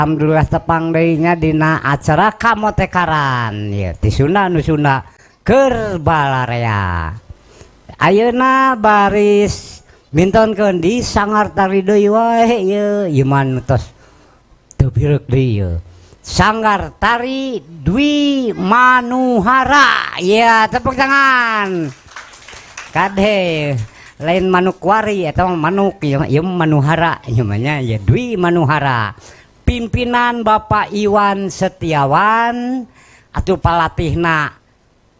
Alhamdulillah tepang deui nya dina acara kamotekaran ya ti Sunda nu Sunda keur balarea. Ayeuna baris mintonkeun di sanggar tari deui wae ieu ieu mah nu tos teu bireuk deui ieu. Sanggar Tari Dwi Manuhara. Ya, tepuk tangan. Kade lain Manukwari atau Manuk ya, ieu Manuhara ieu mah nya ya Dwi Manuhara. Pimpinan Bapak Iwan Setiawan atuh palatihna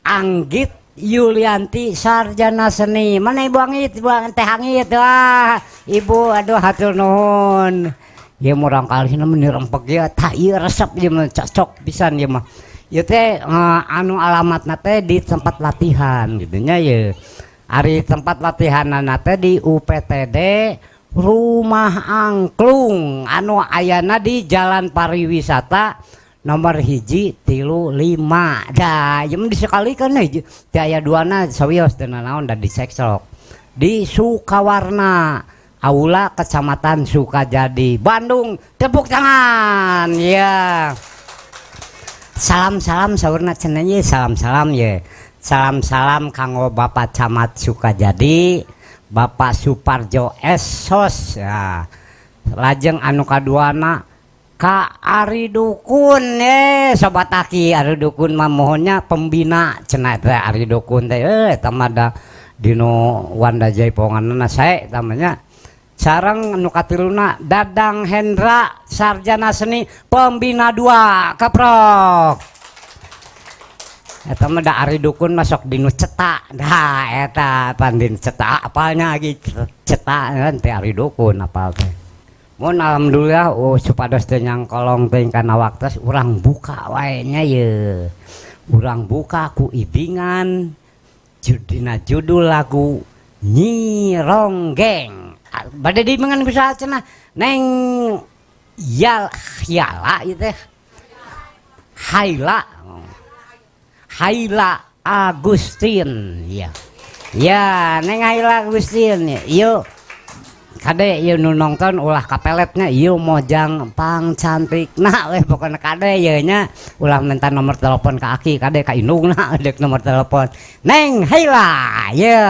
Anggit Yulianti sarjana seni. Mana Ibu Anggit? Ibu Teh Anggit. Wah, Ibu aduh hatur nuhun. Ieu murang kalihna meni rempeg ieu tah ieu resep ieu mah cocok pisan ieu mah. Ieu teh anu alamatna teh di tempat latihan gitu nya ieu. Ari tempat latihanana teh di UPTD Rumah Angklung anu ayana di Jalan Pariwisata nomor 1 3 5. Dah, ieu mah disekalikan hiji teh aya duana sawios teu nanaon da diseksok. Di Sukawarna, Aula Kecamatan Sukajadi, Bandung. Tepuk tangan. Ya. Salam-salam saurna cenah ye, salam-salam ye. Salam-salam kanggo Bapak Camat Sukajadi, Bapak Suparjo Esos ya. Lajeng anu kaduana Ka Ari Dukun sobat Aki Ari Dukun mah mohonnya pembina cenah teh Ari Dukun teh eta mah da dinu Wanda Jaiponganna sae tamanya. Sareng anu katiluna Dadang Hendra sarjana seni pembina 2 kaprok. Eta mah da Ari Dukun masuk dinu cetak. Dah eta pan dinu cetak apalnya lagi cetak kan teh Ari Dukun apal teh. Mun alhamdulillah oh supados teh nyangkolong teh kana waktos urang buka wae nya ye. Urang buka ku ibingan dina judul lagu Nyi Ronggeng. Bade diimbingan ku saha cenah? Neng Yal Yala ieu teh. Haila. Haila Agustin ya. Ya, Neng Haila Agustin ieu kade ieu nu nongton ulah kapeletnya ieu mojang pang cantikna we pokona kade ieu nya ulah minta nomor telepon ka aki kade ka indungna deuk nomor telepon Neng Haila ya.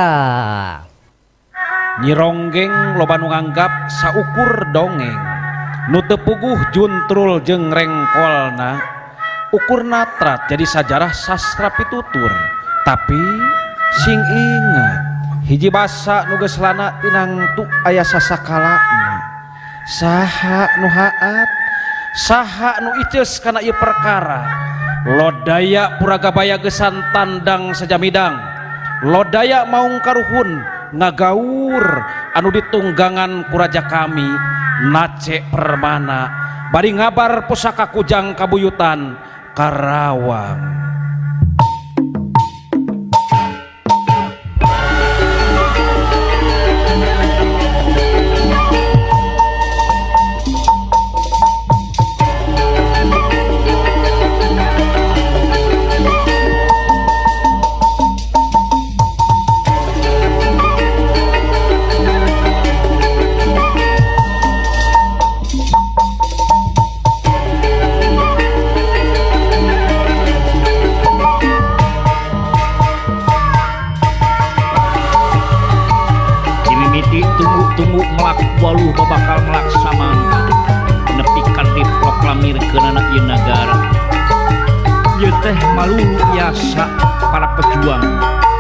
Nyi Ronggeng loba nu nganggap saukur dongeng nu teu puguh juntrul jeung rengkolna ukur natrat jadi sajarah sastra pitutur tapi sing ingat hiji basa nu geus lana tinangtu aya sasakalana saha nu haat saha nu iceus kana ieu perkara lodaya puragabaya gesan tandang sajamidang lodaya maung karuhun ngagaur anu ditunggangan ku raja kami Nace Permana bari ngabar pusaka kujang kabuyutan Karawang. Tunggu melak waluh bakal melak samangka nepikan diproklamirkeun anak ieu nagara ieu teh malulu biasa para pejuang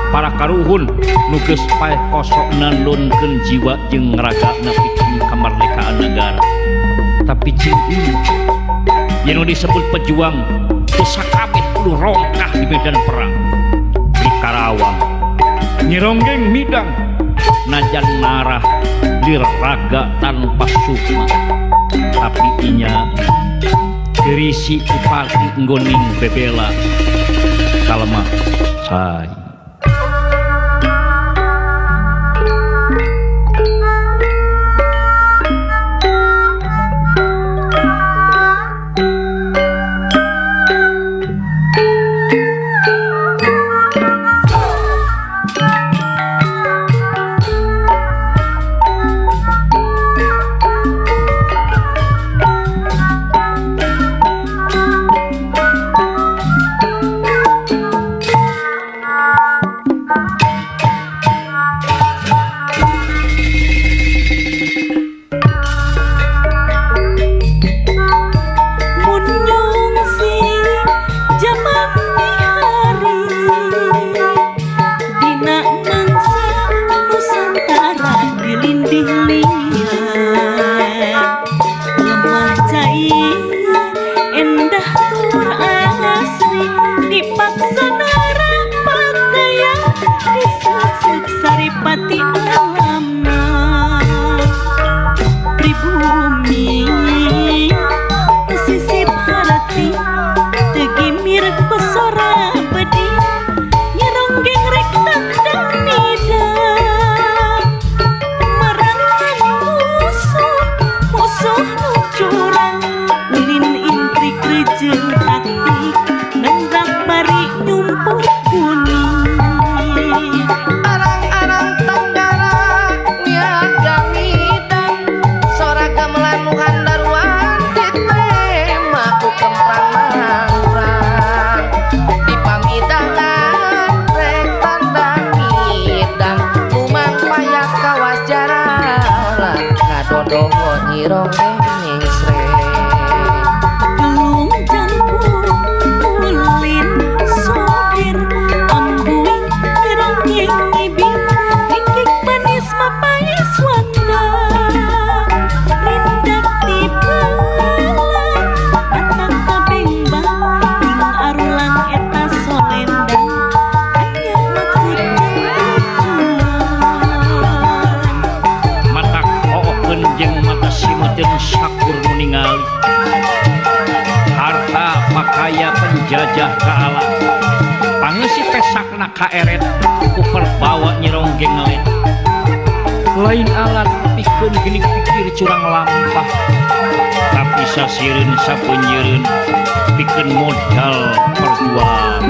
para karuhun nu geus paeh kosok nandonkeun jiwa jeung raga nepikeun kamardekaan nagara tapi cing ieu nu disebut pejuang teu sakabeh kudu rongkah di medan perang di Karawang Nyi Ronggeng midang najan marah liraga tanpa sukma tapi inya gerisi upati nggoning bebela kalemah cai. Nyi Ronggeng nyengsreng. Gelung jangkung ulin sodir ambuing Nyi Ronggeng ngibing ringkik manis mapais wanda rindak tibelan mata kabengbang ing arulang eta solendang aya maksud jeung tujuan. Mata hookeun jeung mata simeutkeun sakur nu ningali harta pakaya penjajah kaala pangeusi pesakna kaeret ku perbawa Nyi Ronggeng ngelet lain alat pikeun geuning pikir curang lampah tapi sasireun sapeunyereun pikeun modal perjuangan.